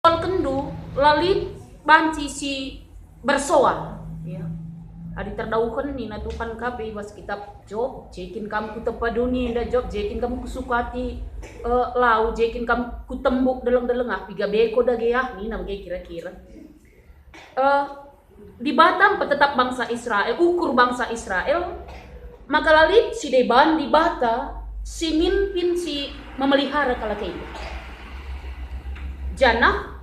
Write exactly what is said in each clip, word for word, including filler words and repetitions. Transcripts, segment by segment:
Soal kendu, la lit banci si bersoal, ya. Adi terdauhen nina Tuhan ka pe i bas kitab Job, "Jekin kam kutempa doni enda Job, jekin kam kusukati, eh, lau, jekin kam kutembuk deleng-deleng, ah, piga beko dage, ah," nina bage kira-kira. Eh, Dibata mpetetap bangsa Israel, ukur bangsa Israel, maka la lit si deban Dibata si mimpin, si memelihara kalak enda. Janah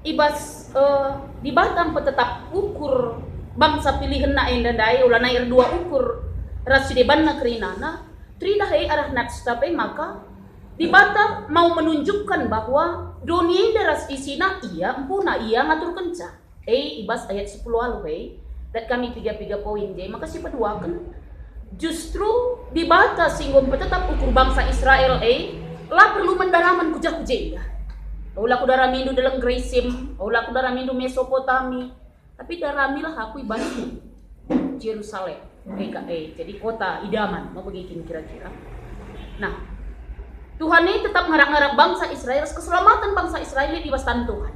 i bas, eh, Dibata mpetetap ukur bangsa pilihenNa enda ndai, ola nai erdua ukur ras si debanna kerinana, teridah e arah nats, tapi maka Dibata mau menunjukkan bahwa doni enda ras isina Ia, empuna Ia ngaturkenca. E, i bas ayat sepuluh alu e, dat kami piga-piga poin je, maka si peduaken, justru Dibata si enggo mpetetap ukur bangsa Israel e, la perlu man daramen ku jah ku jenda. Ola kudaramindu deleng Gerizim, ola kudaramindu Mesopotami, tapi daramilah aku i bas Jerusalem. E ka, e, jadi kota idaman, mau begitu kira-kira. Nah, Tuhan e tetap ngarak-ngarak bangsa Israel, keselamatan bangsa Israel i bas taneh Tuhan.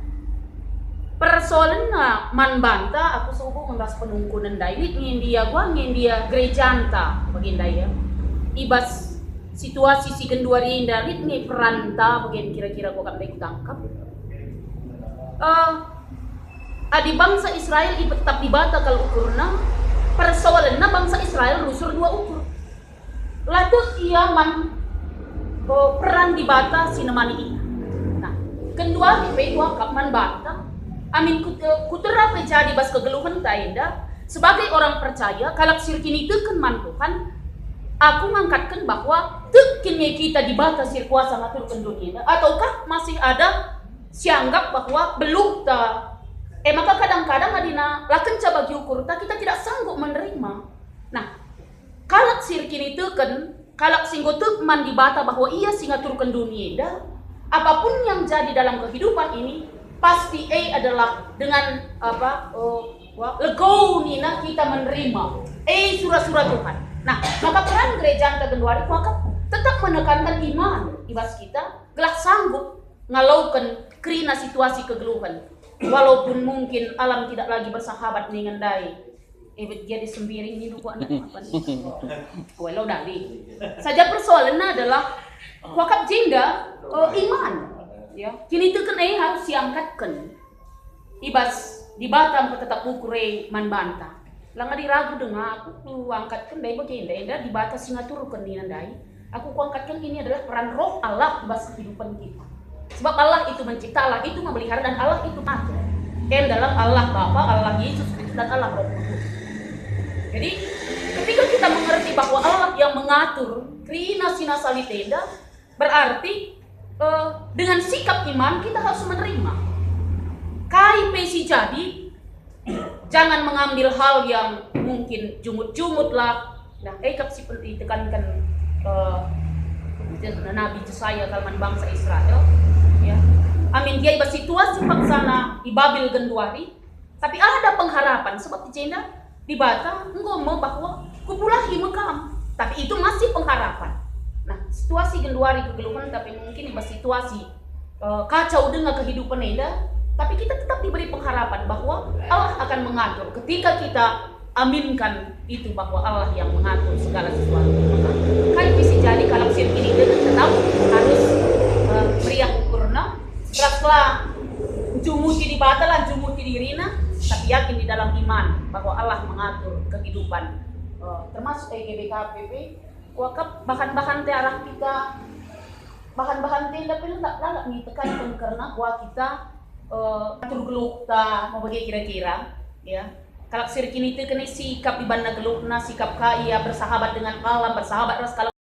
Persoalenna man banta, aku sehubung ras penungkunen ndai, lit nge ndia gua nge ndia gerejanta, bagi ndai, ya. I bas situasi si genduari enda, lit nge peranta, bagi kira-kira gua kan ndai kutangkap. Eh, Adi bangsa Israel ipetetap Dibata kal ukurna, persoalenna bangsa Israel rusur dua ukur. La tek ia man, eh, peran Dibata si nemani ia. Nah, genduari pe kuakap man banta, amin kut-, eh, kutera pe jadi bas kegeluhenta enda, sebagai orang percaya, kalak si erkiniteken man Tuhan, aku ngangkatken bahwa tek kin nge kita Dibata si erkuasa ngaturken doni enda, ataukah masih ada sianggap bahwa beluhta. E maka kadang-kadang adina la kenca bagi ukurta, kita tidak sanggup menerima. Nah, kalak si erkiniteken, kalak si enggo tek man Dibata bahwa Ia si ngaturken doni enda, apapun yang jadi dalam kehidupan ini, pasti e adalah dengan apa, eh, wa-, lego nina kita menerima e sura-sura Tuhan. Nah, maka peran gerejanta genduari kuakap tetap menekankan iman i bas kita, gelah sanggup ngaloken kerina situasi kegeluhen, walaupun mungkin alam tidak lagi bersahabat dengan ndai. Eh, bet jadi sembiring ni dua anak apa ni? Walau dali. Saja persoalenna adalah kuakap jenda, eh, iman. Ya, kiniteken e harus siangkatken i bas Dibata mpetetap ukur e man banta. Langa diragu denga aku, kuangkatken ndai bage enda, enda Dibata si ngaturken nina ndai. Aku kuangkatken ini adalah peran Roh Allah i bas kehidupan kita. Sebab Allah itu mencipta, Allah itu memelihara, dan Allah itu mengatur. Kan dalam Allah Bapa, Allah Yesus Kristus, dan Allah Roh Kudus. Jadi, ketika kita mengerti bahwa Allah yang mengatur kerina si nasa lit enda, berarti, eh, dengan sikap iman kita harus menerima. Kai pe si jadi, jangan mengambil hal yang mungkin jungut-jungut lah. Nah, e kap si perlu ditekankan, eh, Nabi Jesaya kal man bangsa Israel, ya. Amin dia i bas situasi paksana i Babel genduari, tapi ada pengharapan, sebab i jenda Dibata enggo me bahwa kupulahi me kam. Tapi itu masih pengharapan. Nah, situasi genduari kegeluhen, tapi mungkin i bas situasi, eh, kacau denga kehidupan enda, tapi kita tetap diberi pengharapan bahwa Allah akan mengatur ketika kita aminkan itu bahwa Allah yang mengatur segala sesuatu. Maka kai pe si jadi kalak si erkiniteken tetap harus, eh, meriah ukurna, ras la njunguti Dibata, la njunguti dirina, tapi yakin di dalam iman bahwa Allah mengatur kehidupan, eh, termasuk e G B K P P. Kuakap bahan-bahan te arah kita, bahan-bahan te enda pe la, la, la nitekanken kerna kuah kita, eh, atur geluhta, mau bage kira-kira, ya. Kalak si erkiniteken e sikap ibanna geluhna, sikap ka ia bersahabat dengan alam, bersahabat ras kalak